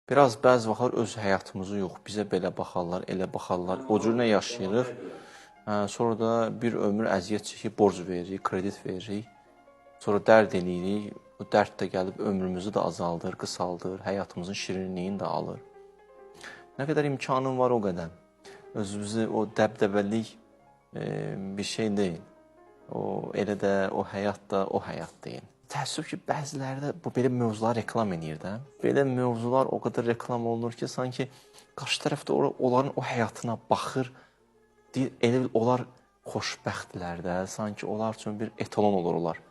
Biraz bəzi vaxtlar öz həyatımızı yox, bizə belə baxarlar, elə baxarlar. O cür nə yaşayırıq. Hə, sonra da bir ömür əziyyət çəkib borc veririk, kredit veririk. Sonra dərd eləyirik. O dərd də gəlib ömrümüzü də azaldır, qısaldır, həyatımızın şirinliyini də alır. Nə qədər imkanın var o qədər. Özümüzü o dəbdəbəlik bir şey deyil. O elə də o həyat da o həyat deyil. Təəssüf ki, bəziləri də bu belə mövzular reklam eləyir də. Belə mövzular o qədər reklam olunur ki, sanki qarşı tərəfdə onların o həyatına baxır, deyir, elə bil onlar xoşbəxtdilər də, sanki onlar üçün bir etalon olur onlar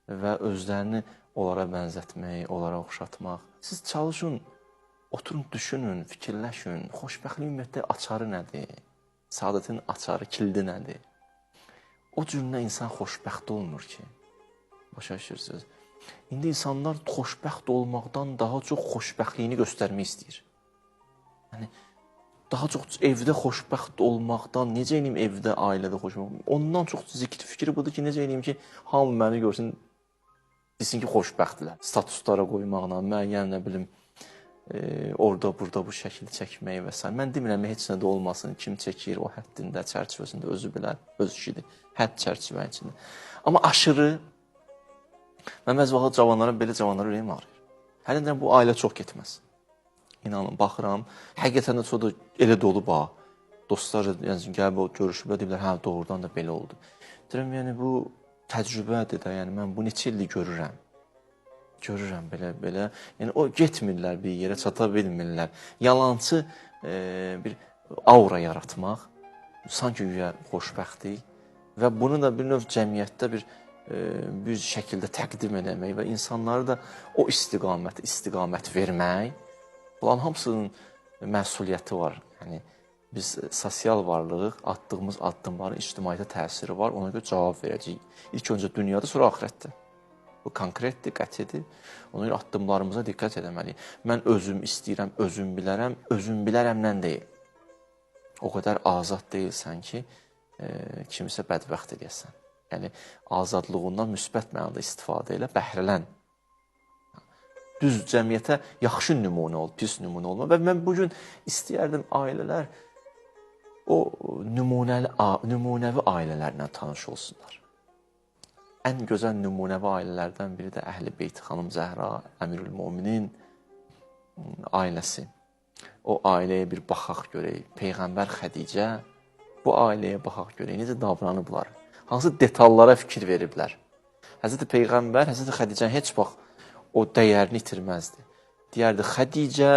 və özlərini onlara bənzətmək, onlara oxşatmaq. Siz çalışın, oturun, düşünün, fikirləşin. Xoşbəxtlik ümumiyyətlə açarı nədir? Səadətin açarı, kilidi nədir? O cürlə insan xoşbəxt olmur ki. Başa düşürsünüz? İndi insanlar xoşbəxt olmaqdan daha çox xoşbəxtliyini göstərmək istəyir. Yəni daha çox evdə xoşbəxt olmaqdan, necə eləyim evdə, ailədə xoşbəxt? Ondan çox zikr fikri budur ki, necə eləyim ki, hamı məni görsün, desin ki, xoşbəxtdirlər. Statuslara qoymaqla, müəyyən nə bilim, orada, burada bu şəkil çəkmək və sair. Mən demirəm heç nə də olmasın, kim çəkir o həddində, çərçivəsində özü bilər, öz işidir. Hədd çərçivə içində. Amma aşırı mən bəzi vaxt cavanlara, belə cavanlara ürəyim ağrıyır. Hələ bu ailə çox getməz. İnanın, baxıram, həqiqətən də çox da elə dolub ha. Dostlar yəni gəlib o görüşüblər, deyiblər, hə, doğrudan da belə oldu. Deyirəm, yəni bu təcrübədir də, yəni mən bu neçə ildir görürəm. Görürəm belə-belə. Yəni o getmirlər bir yerə, çata bilmirlər. Yalançı bir aura yaratmaq, sanki güya xoşbəxtlik və bunu da bir növ cəmiyyətdə bir şəkildə təqdim eləmək və insanları da o istiqamət vermək, bunların hamısının məsuliyyəti var. Yəni biz sosial varlığıq, atdığımız addımların ictimaiyyətə təsiri var, ona görə cavab verəcəyik. İlk öncə dünyada, sonra axirətdə. Bu konkretdir, qətidir. Ona görə addımlarımıza diqqət etməliyik. Mən özüm istəyirəm, özüm bilərəm, özüm bilərəmlə deyil. O qədər azad deyilsən ki, kimisə bədbəxt eləyəsən. Yəni azadlığından müsbət mənada istifadə elə, bəhrələn. Düz cəmiyyətə yaxşı nümunə ol, pis nümunə olma. Və mən bugün istəyərdim ailələr o nümunəvi ailələrlə tanış olsunlar. Ən gözəl nümunəvi ailələrdən biri də Əhl-i Beyt xanım Zəhra, Əmirül Möminin ailəsi. O ailəyə bir baxaq görək. Peyğəmbər Xədicə, bu ailəyə baxaq görək, necə davranıblar, hansı detallara fikir veriblər. Həzrəti Peyğəmbər, Həzrəti Xədicənin heç vaxt o dəyərini itirməzdi. Deyərdi, Xədicə